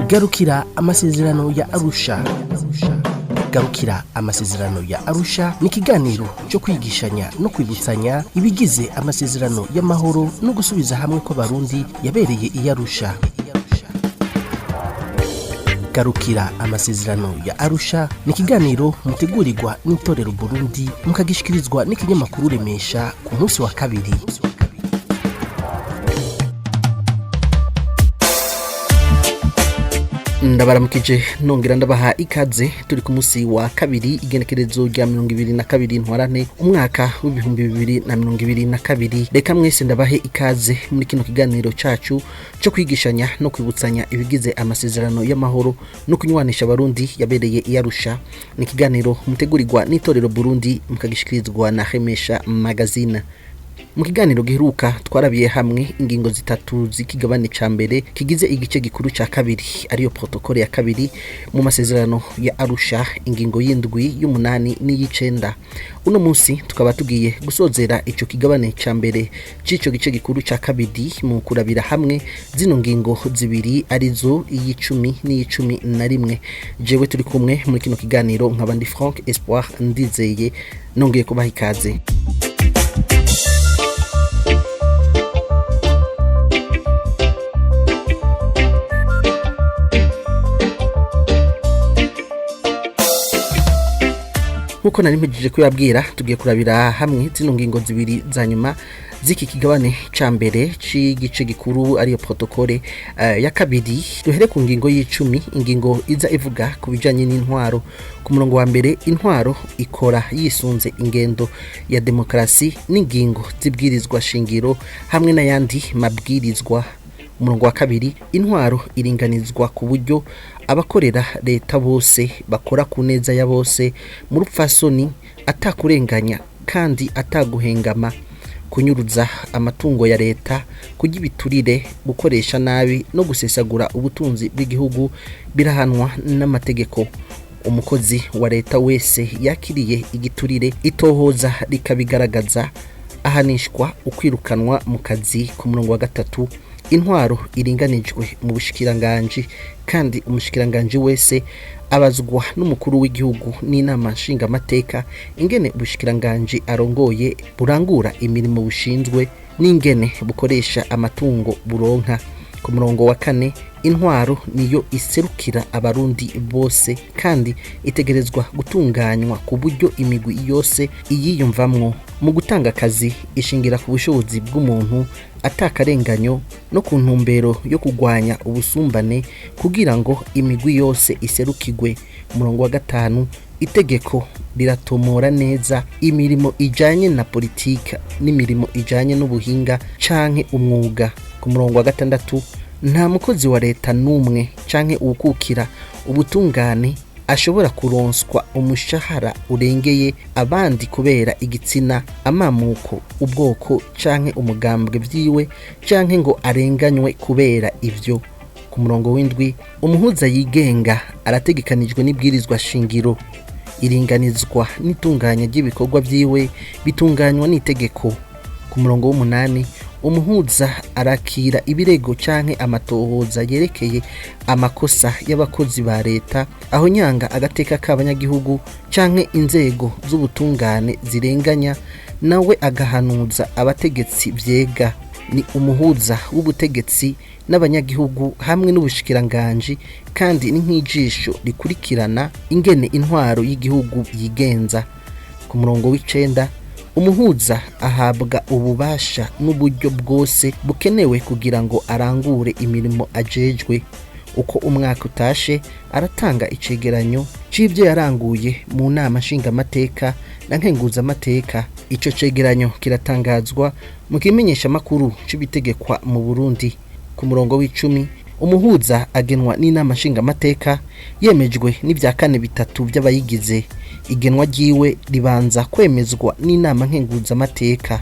Garukira amasezerano ya Arusha. Garukira amasezerano ya Arusha ni ikiganiro cyo kwigishanya no kwibutsanya ibigize amasezerano y'amahoro no gusubiza hamwe kw'Abarundi yabereye i Arusha. Garukira amasezerano ya Arusha ni ikiganiro mutegurirwa n'itorero Burundi, mukagishikirizwa n'ikinyamakuru Remesha ku munsi wa kabiri. Ndabaramukije, nongera ndabaha ikaze. Turi ku munsi wa kabiri, igenekerezo rya 22 Ntwarante, umwaka w'2022. Reka mwese ndabahe ikaze muri kino kiganiro cacu cyo kwigishanya no kwibutsanya ibigize amasezerano y'amahoro no kunywanisha Abarundi yabereye i Arusha. Ni ikiganiro mutegurirwa n'itorero Burundi, mukagishikirizwa na Remesha Magazine. Mu kiganiro giheruka twarabiye hamwe ingingo zitatu z'ikigabane ca mbere kigize igice gikuru ca kabiri, ariyo protokole ya kabiri mu masezerano ya Arusha, ingingo y'indwi, y'umunani n'iy'icenda. Uno munsi tukaba tugiye gusozera ico kigabane ca mbere c'ico gice gikuru ca kabiri mu kurabira hamwe zino ngingo zibiri, arizo iy'icumi n'iy'icumi na rimwe. Jewe turi kumwe muri kino kiganiro nkaba ndi Frank Espoir Ndizeye, nongeye kubaha ikaze. Nkuko nari mpejeje kubabwira, tugiye kurabira hamwe zino ngingo zibiri za nyuma z'iki kigabane ca mbere c'igice gikuru, ariyo protokole ya kabiri. Duhere ku ngingo y'icumi, ingingo iza ivuga ku bijanye n'intwaro. Ku murongo wa mbere: intwaro ikora yisunze ingendo ya demokarasi n'ingingo z'ibwirizwa shingiro hamwe n'ayandi mabwirizwa. Umurongo wa kabiri: intwaro iringanizwa ku buryo abakorera leta bose bakora ku neza ya bose, mu rupfasoni, atakurenganya kandi ataguhengama. Kunyuruza amatungo ya leta, kurya ibiturire, gukoresha nabi no gusesagura ubutunzi bw'igihugu birahanwa n'amategeko. Umukozi wa leta wese yakiriye igiturire, itohoza rikabigaragaza, ahanishwa ukwirukanwa mu kazi. Ku murongo wa gatatu: intwaro iringanijwe mu bushikiranganji, kandi umushikiranganji wese abazwa n'umukuru w'igihugu n'inama nshingamateka ingene ubushikiranganji arongoye burangura imirimo bushinzwe n'ingene bukoresha amatungo buronka. Ku murongo wa kane: intwaro niyo iserukira Abarundi bose kandi itegerezwa gutunganywa ku buryo imigwi yose iyiyumvamwo. Mu gutanga akazi ishingira ku bushobozi bw'umuntu atakarenganyo no ku ntumbero yo kurwanya ubusumbane kugira ngo imigwi yose iserukigwe. Umurongo wa gatanu: itegeko riratomora neza imirimo ijanye na politika n'imirimo ijanye n'ubuhinga canke umwuga. Ku murongo wa gatandatu: nta mukozi wa leta n'umwe canke uwukukira ubutungane ashobora kuronswa umushahara urengeye abandi kubera igitsina, amamuko, ubwoko canke umugambwe vyiwe, canke ngo arenganywe kubera ivyo. Ku murongo w'indwi: umuhuza yigenga arategekanijwe n'ibwirizwa shingiro. Iringanizwa n'itunganya ry'ibikorwa vyiwe bitunganywa n'itegeko. Ku murongo w'umunani: umuhuza arakira ibirego canke amatohoza yerekeye amakosa y'abakozi ba leta aho nyanga agateka k'abanyagihugu canke inzego z'ubutungane zirenganya, nawe agahanuza abategetsi vyega. Ni umuhuza w'ubutegetsi n'abanyagihugu hamwe n'ubushikiranganji, kandi ni nk'ijisho rikurikirana ingene intwaro y'igihugu yigenza. Ku murongo w'icenda: umuhuza ahabwa ububasha n'uburyo bwose bukenewe kugira ngo arangure imirimo ajejwe. Uko umwaka utashe aratanga icegeranyo c'ivyo yaranguye mu nama nshingamateka na nkenguzamateka. Ico cegeranyo kiratangazwa mu kimenyeshamakuru c'ibitegekwa mu Burundi. Ku murongo w'icumi: umuhuza agenwa n'inama nshingamateka yemejwe n'ivya kane bitatu vy'abayigize. Igenwa ryiwe ribanza kwemezwa n'inama nkenguzamateka.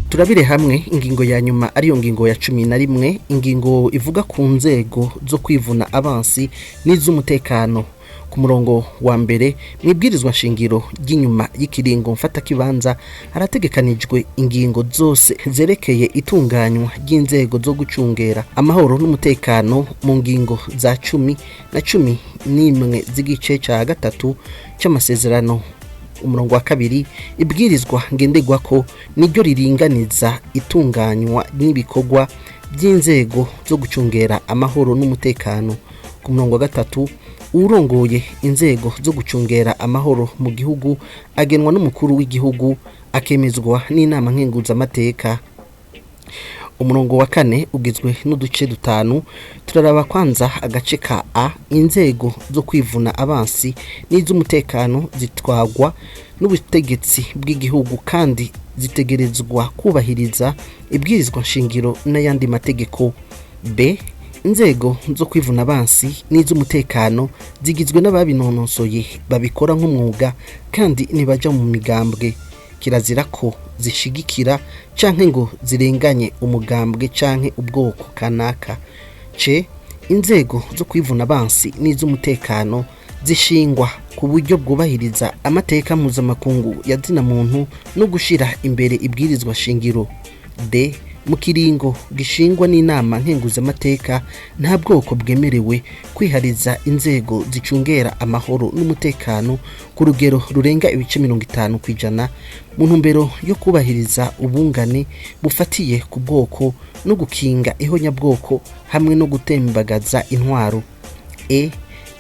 Turabire hamwe ingingo ya nyuma, ariyo ngingo ya 11, ingingo ivuga ku nzego zo kwivuna abansi n'iz'umutekano. Ku murongo wa mbere, mu ibwirizwa nshingiro ry'inyuma y'ikiringo mfatakibanza harategekanijwe ingingo zose zerekeye itunganywa ry'inzego zo gucungera amahoro n'umutekano mu ngingo za 10 na 11 z'igice ca gatatu c'amasezerano. Umurongo wa kabiri, ibwirizwa ngenderwako niryo riringaniza itunganywa n'ibikorwa by'inzego zo gucungera amahoro n'umutekano. Ku murongo wa gatatu, uwurongoye inzego zo gucungera amahoro mu gihugu agenwa n'umukuru w'igihugu, akemezwa n'inama nkenguzamateka. Umurongo wa kane ugizwe n'uduce dutanu. Turaraba kwanza agace ka A. Inzego zo kwivuna abansi n'iz'umutekano zitwagwa n'ubutegetsi bw'igihugu kandi zitegerezwa kubahiriza ibwirizwa nshingiro n'ayandi mategeko. B, inzego zo kwivuna abansi n'iz'umutekano zigizwe n'ababinonosoye babikora nk'umwuga kandi ntibaja mu migambwe. Kirazira ko zishigikira canke ngo zirenganye umugambwe canke ubwoko kanaka. C, inzego zo kwivuna abansi n'iz'umutekano zishingwa ku buryo bwubahiriza amateka mpuzamakungu ya zina muntu no gushira imbere ibwirizwa shingiro. D, mu kiringo gishingwa n'inama nkenguzamateka nta bwoko bwemerewe kwihariza inzego zicungera amahoro n'umutekano ku rugero rurenga ibice 50% mu ntumbero yo kubahiriza ubungane bufatiye ku bwoko no gukinga ihonyabwoko hamwe no gutembagaza intwaro. E,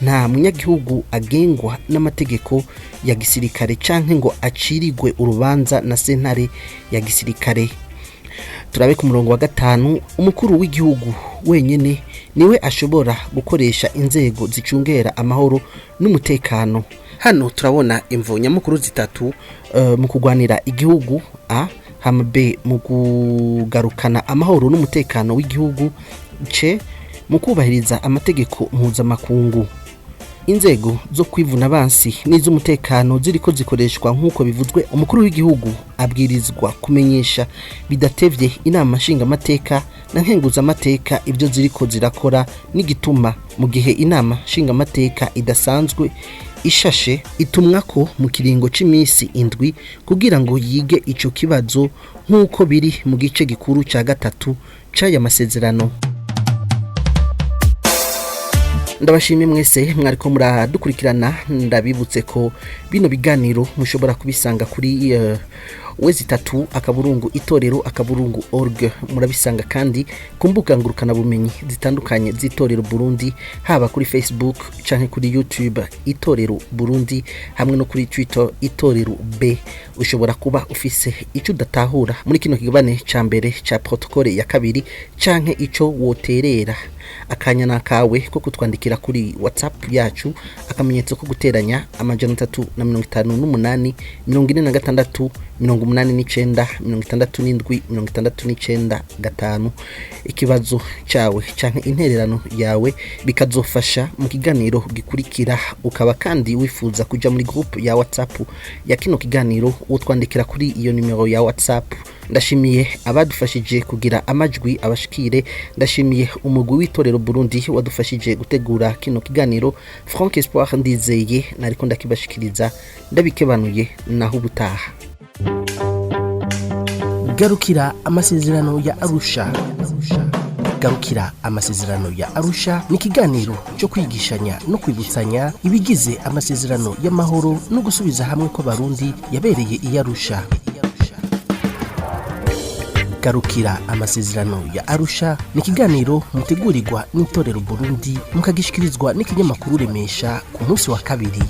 nta munyagihugu agengwa n'amategeko ya gisirikare canke ngo acirigwe urubanza na sentare ya gisirikare. Turabe ku murongo wa gatanu, umukuru w'igihugu wenyene niwe ashobora gukoresha inzego zicungera amahoro n'umutekano. Hano turabona imvo nyamukuru zitatu mu kugwanira igihugu A, hama B, mu kugarukana amahoro n'umutekano w'igihugu, C, mu kubahiriza amategeko mpuzamakungu. Inzego zo kwivuna abansi n'iz'umutekano ziriko zikoreshwa nk'uko bivuzwe, umukuru w'igihugu abwirizwa kumenyesha bidatevye inama nshingamateka na nkenguzamateka ibyo ziriko zirakora n'igituma. Mu gihe inama nshingamateka idasanzwe ishashe, itumwa ko mu kiringo c'imisi 7 kugira ngo yige ico kibazo nk'uko biri mu gice gikuru ca gatatu c'aya masezerano. Ndabashimiye mwese mwariko muradukurikirana. Ndabibutse ko bino biganiro mushobora kubisanga kuri w3.itorero.org. Murabisanga kandi ku mbuga ngurukanabumenyi zitandukanye z'Itorero Burundi, haba kuri Facebook canke kuri YouTube Itorero Burundi, hamwe no kuri Twitter Itorero B. Ushobora kuba ufise ico udatahura muri kino kigabane ca mbere ca protocole ya kabiri canke ico woterera, akanya nakawe ko kutwandikira kuri WhatsApp yacu, akamenyetso ko guteranya 358 46 89 67 69 5. Ikibazo cawe canke intererano yawe bikazofasha mu kiganiro gikurikira. Ukaba kandi wifuza kuja muri groupe ya WhatsApp ya kino kiganiro, utwandikira kuri iyo nimero ya WhatsApp. Ndashimiye abadufashije kugira amajwi abashikire. Ndashimiye umugwi w'Itorero Burundi wadufashije gutegura kino kiganiro. Frank Espoir Ndizeye nariko ndakibashikiriza, ndabikebanuye, naho ubutaha. Garukira amasezerano ya Arusha. Garukira amasezerano ya Arusha ni ikiganiro cyo kwigishanya no kwibutsanya ibigize amasezerano y'amahoro no gusubiza hamwe kw'Abarundi yabereye i Arusha. Garukira amasezerano ya Arusha ni ikiganiro mutegurirwa n'Itorero Burundi, mukagishikirizwa n'ikinyamakuru Remesha ku munsi wa kabiri.